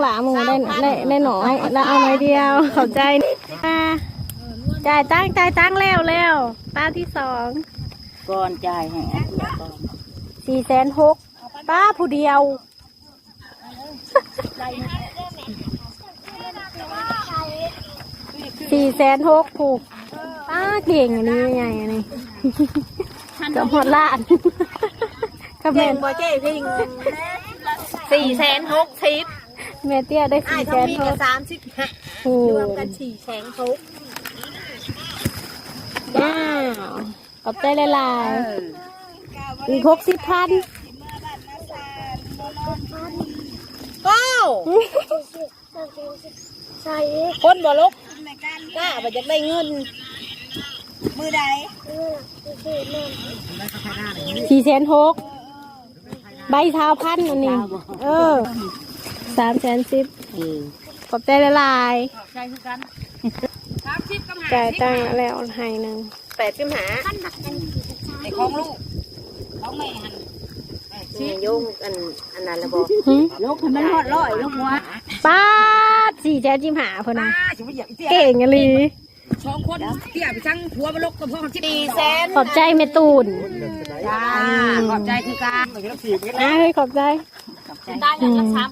ປາໝູ່ໄດ້ ໄດ້ ໄດ້ໜ້ອຍ ລະເອົາໜ້ອຍດຽວ. ຂອບໃຈ. ອ່າ ຈ່າຍຕັງ ຈ່າຍຕັງແລ້ວ ແລ້ວ ປາທີສອງ ກ່ອນຈ່າຍໃຫ້ອັນເທື່ອກ່ອນ ສີ່ແສນຫົກ ປາຜູ້ດຽວ ສີ່ແສນຫົກ ຜູ້ ປ້າ ເກັ່ງອັນນີ້ ແມ່ໃຫຍ່ອັນນີ້ ເກືອບຮອດລ້ານ ກະແມ່ນ ເກັ່ງບໍ່ເຈ້ພິງ ສີ່ແສນຫົກສິບ ແມ່ເຕ້ຍໄດ້ ອ້າຍ ສີ່ແສນຫົກ ສາມສິບຫ້າ ໂອ້ ລວມກັນ ສີ່ແສນຫົກ ວ້າວ ຂອບໃຈຫຼາຍໆ ເອີ ອີກຫົກສິບພັນ ໂອ້ ຄົນບໍ່ລົກ ກ້າວ່າຢາກໄດ້ເງິນ ມື້ໃດ ສີ່ແສນຫົກ ໃບຊາວພັນອັນນີ້ ເອີ ສາມແສນສິບ ເອີ ຂອບໃຈຫຼາຍໆ ໃຈຄືກັນ ສາມສິບກັບ ຈ່າຍຕັງແລ້ວໃຫ້ໜຶ່ງ ແປດສິບຫ້າ ໃນຂອງລູກ ຂອງແມ່ຫັ້ນ ແປດສິບ ແມ່ໂຍງອັນ ອັນນັ້ນລະບໍ່ ຫຶ ລົກໃຫ້ມັນຮອດຮ້ອຍ ລົກຫົວ ປາດ ສີ່ແສນສິບຫ້າ ພຸ້ນນະ ປ້າ ຊິບໍ່ຢາກອີເຕ້ຍ ເກັ່ງອີ່ຫຼີ ສອງຄົນເຕ້ຍໄປສັ່ງຜົວມາລົກກັບພວກ ສີ່ແສນ ຂອບໃຈແມ່ຕູນ ຈ້າ ຂອບໃຈຄືກັນ ອ່າ ເຮີ້ຍ ຂອບໃຈ ຂອບໃຈ ອືມ